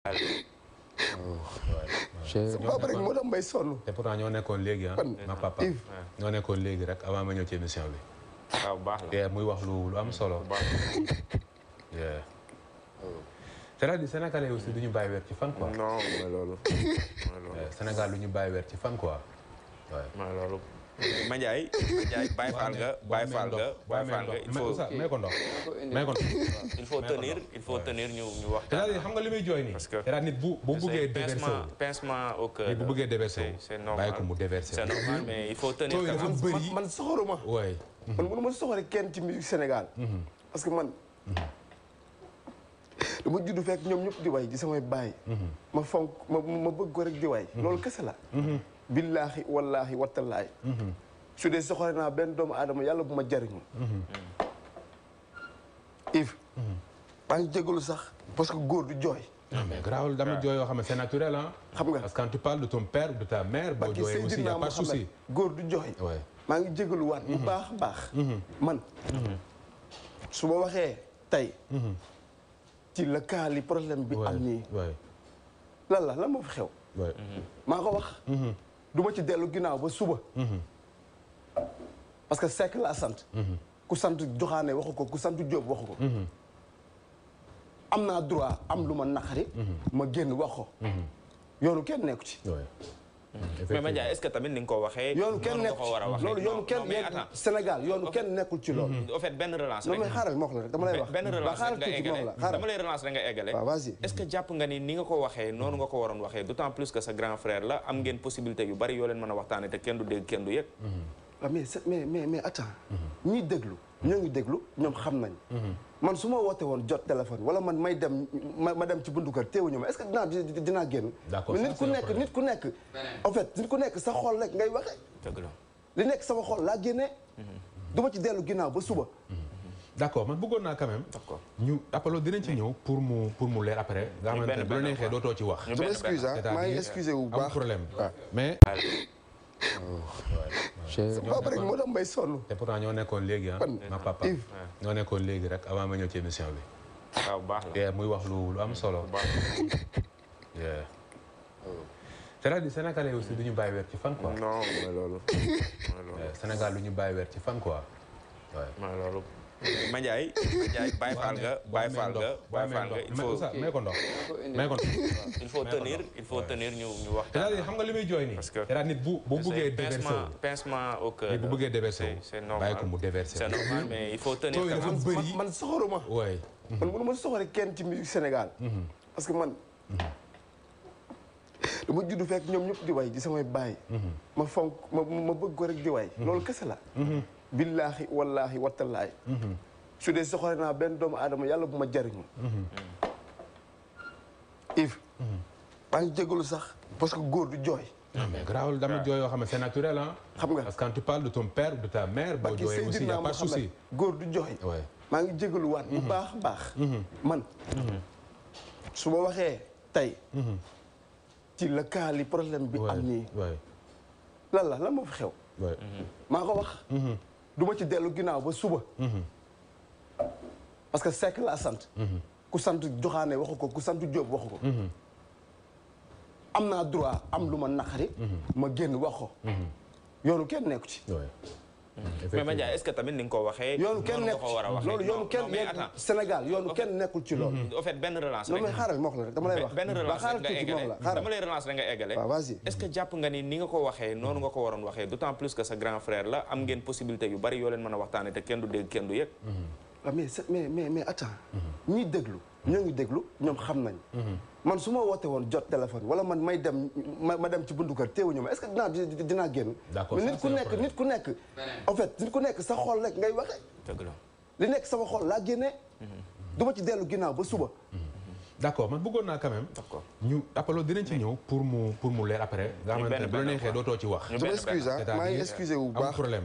sa papa rek moo tax may sonn. te pourtant ñoo nekkoon léegi ah. ma papa ñoo nekkoon léegi rek avant ma ñëw ci émission bi. waaw baax la muy wax lu am solo. c'est-à-dire sénégalais aussi du ñu bàyyi weer ci fan quoi. non mooy loolu. Sénégal lu ñu bàyyi weer ci fan quoi. mooy loolu. Mandiaye Baye Fall nga Baye Fall nga il faut may ko ndox il faut tenir ñu wax. c'est-à-dire xam nga li muy jooy nii. parce que c'est-à-dire nit bu bëggee déverser pincement au cœur. nit bu bëggee déverser c'est normal bàyyi ko mu déverser. c'est normal mais il faut tenir. man soxoruma. waay. man mënu ma soxore kenn ci musique Sénégal. parce que man. dama juddu fekk ñoom ñëpp di way di samay baay. ma fonk ma bëgg ko rek di way. loolu kese la. billaahi wallaahi wattalaahi. su dee soxore naa benn doomu aadama yàlla bu ma jariñu. Yves. maa ngi jégalu sax parce que góor du jooy. non mais garaawul dama jooy yoo xam ne c'est naturel ah. xam nga parce que quand tu parles de ton père de ta mère. boo jooyee aussi y a pas de souci. góor du jooy. maa ngi jégaluwaat bu baax a baax. man. su ma waxee tey. ci la kaali problème bi am nii. lan moo fi xew. maa ko wax. du ma ci dellu ginnaaw ba suba. parce que Seck laa sant. ku sant Joxaane waxu ko ku sant Jóob waxu ko. am naa droit am lu ma naqari. ma génn wax ko. yoonu kenn nekku ci. mais Mandiaye est-ce que tamit ni nga ko waxee. yoonu kenn nekku ci loolu yoonu kenn Sénégal yoonu kenn nekkul ci loolu. au fait benn relance rek. non mais xaaral ma wax la rek dama lay wax. benn relance rek nga eggale dama lay relance rek nga eggale. waaw vas-y. est-ce que jàpp nga ni nga ko waxee noonu nga ko waroon waxee d'autant plus que sa grand frère la am ngeen possibilité yu bari yoo leen mën a waxtaanee te kenn du dégg kenn du yëg. waaw mais attends. ñiy déglu ñoo ngi déglu ñoom xam nañ. man su ma woote woon jot téléphone wala man may dem ma dem ci buntu kër teewuñu ma est-ce que dinaa génn. d'accord mais nit ku nekk en fait nit ku nekk sa xol rek ngay waxee. dëgg la li nekk sama xol laa génnee. du ma ci dellu ginnaaw ba suba. d'accord man bëggoon naa quand même. d'accord ñu appeloo dinañ ci ñëw pour mu leer après. nga xamante ne bu la neexee dootoo ci wax. je m'excuse maa ngi excusé wu baax am problème mais. sa papa rek moo tax may sonn. te pourtant ñoo nekkoon léegi ah. ma papa ñoo nekkoon léegi rek avant ma ñëw ci émission bi. waaw baax la muy wax lu am solo. c'est-à-dire sénégalais aussi du ñu bàyyi weer ci fan quoi. non mooy loolu. Sénégal lu ñu bàyyi weer ci fan quoi. mooy loolu. Mandiaye Baye Fall nga il faut may ko ndox may ko ndox il faut tenir ñu wax. c'est-à-dire xam nga li muy jooy nii. parce que c'est-à-dire nit bu bëggee déverser pincement au cœur. nit bu bëggee déverser c'est normal bàyyi ko mu déverser. c'est normal mais il faut tenir. man soxoruma. waay. man mënu ma soxore kenn ci musique Sénégal. parce que man. dama juddu fekk ñoom ñëpp di way di samay baay. ma fonk ma bëgg ko rek di way. loolu kese la. billaahi wallaahi wattalaahi. su dee soxore naa benn doomu aadama yàlla bu ma jariñu. Yves. maa ngi jégalu sax parce que góor du jooy. non mais garaawul dama jooy yoo xam ne c'est naturel ah. xam nga parce que quand tu parles de ton père de ta mère. boo jooyee aussi y a pas de souci. góor du jooy. maa ngi jégaluwaat bu baax a baax. man. su ma waxee tey. ci la kaali problème bi am nii. lan moo fi xew. maa ko wax. du ma ci dellu ginnaaw ba suba. parce que Seck laa sant. ku sant Joxaane waxu ko ku sant Jóob waxu ko. am naa droit am lu ma naqari. ma génn wax ko. yoonu kenn nekku ci. mais Mandiaye est-ce que tamit ni nga ko waxee. yoonu kenn nekku ci loolu yoonu kenn Sénégal yoonu kenn nekkul ci loolu. au fait benn relance rek. non mais xaaral ma wax la rek dama lay wax. benn relance rek nga eggale dama lay relance rek nga eggale. waaw vas-y. est-ce que jàpp nga ni nga ko waxee noonu nga ko waroon waxee d'autant plus que sa grand frère la am ngeen possibilité yu bari yoo leen mën a waxtaanee te kenn du dégg kenn du yëg. waaw mais attends. ñiy déglu ñoo ngi déglu ñoom xam nañ. man su ma woote woon jot téléphone wala man may dem ma dem ci buntu kër teewuñu ma est-ce que dinaa génn. d'accord mais nit ku nekk en fait nit ku nekk sa xol rek ngay waxee. dëgg la li nekk sama xol laa génnee. du ma ci dellu ginnaaw ba suba. d'accord man bëggoon naa quand même. d'accord ñu appeloo dinañ ci ñëw pour mu leer après. nga xamante ne bu la neexee dootoo ci wax. je m'excuse maa ngi excusé wu baax am problème.